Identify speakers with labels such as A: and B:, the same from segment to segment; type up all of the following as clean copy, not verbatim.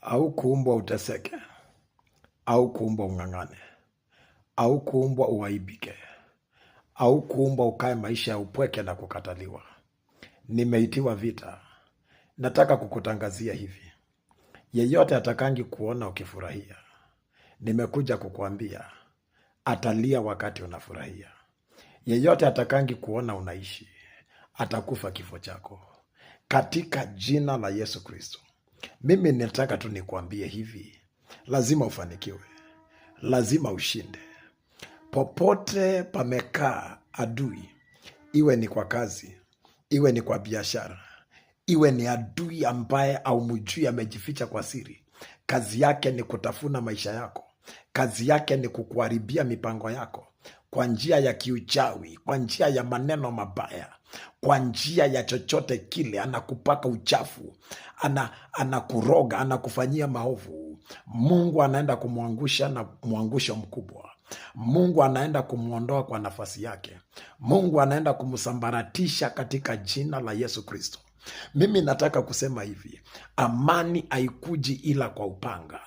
A: Haukuumbwa uteseke, haukuumbwa ung'ang'ane, haukuumbwa uaibike, haukuumbwa ukae maisha ya upweke na kukataliwa. Nimeitiwa vita. Nataka kukutangazia hivi, yeyote atakangi kuona ukifurahia, nimekuja kukuambia atalia wakati unafurahia. Yeyote atakangi kuona unaishi, atakufa kifo chako, katika jina la Yesu Kristo. Mimi nataka tu nikuambie hivi, lazima ufanikiwe, lazima ushinde. Popote pamekaa adui, iwe ni kwa kazi, iwe ni kwa biashara, iwe ni adui ambaye haumjui, amejificha kwa siri, kazi yake ni kutafuna maisha yako, kazi yake ni kukuharibia mipango yako kwa njia ya kiuchawi, kwa njia ya maneno mabaya, kwa njia ya chochote kile, anakupaka uchafu, anakuroga, anakufanyia maovu. Mungu anaenda kumwangusha na mwangusho mkubwa. Mungu anaenda kumwondoa kwa nafasi yake. Mungu anaenda kumsambaratisha katika jina la Yesu Kristo. Mimi nataka kusema hivi, amani haikuji ila kwa upanga.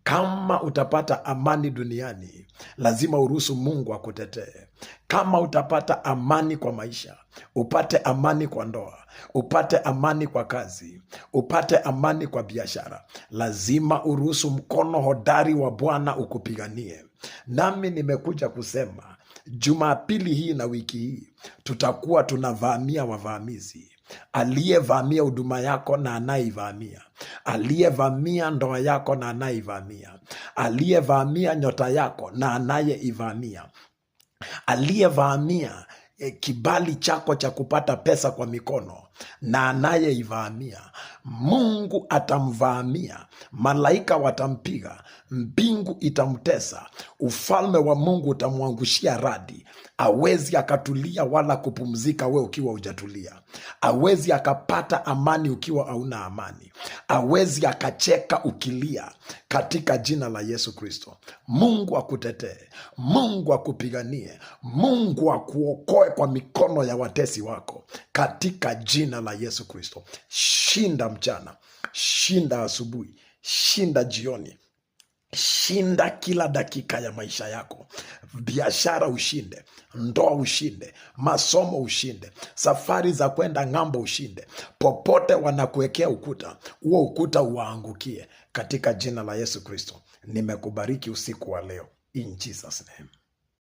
A: Kama utapata amani duniani, lazima uruhusu Mungu akutetee. Kama utapata amani kwa maisha, upate amani kwa ndoa, upate amani kwa kazi, upate amani kwa biashara, lazima uruhusu mkono hodari wa Bwana ukupiganie. Nami nimekuja kusema Jumapili hii na wiki hii tutakuwa tunavamia wavamizi, aliyevamia huduma yako na anayeivamia, aliyevamia ndoa yako na anayeivamia, aliyevamia nyota yako na anayeivamia, aliyevamia kibali chako cha kupata pesa kwa mikono na anayeivamia. Mungu atamvamia, malaika watampiga, mbingu itamtesa, ufalme wa Mungu utamwangushia radi. Awezi akatulia wala kupumzika we ukiwa hujatulia, awezi akapata amani ukiwa hauna amani, awezi akacheka ukilia, katika jina la Yesu Kristo. Mungu akutetee, Mungu akupiganie, Mungu akuokoe kwa mikono ya watesi wako, katika jina la Yesu Kristo. Shinda mchana, shinda asubuhi, shinda jioni, shinda kila dakika ya maisha yako. Biashara ushinde, ndoa ushinde, masomo ushinde, safari za kwenda ng'ambo ushinde. Popote wanakuwekea ukuta, huo ukuta uwaangukie katika jina la Yesu Kristo. Nimekubariki usiku wa leo, in Jesus name.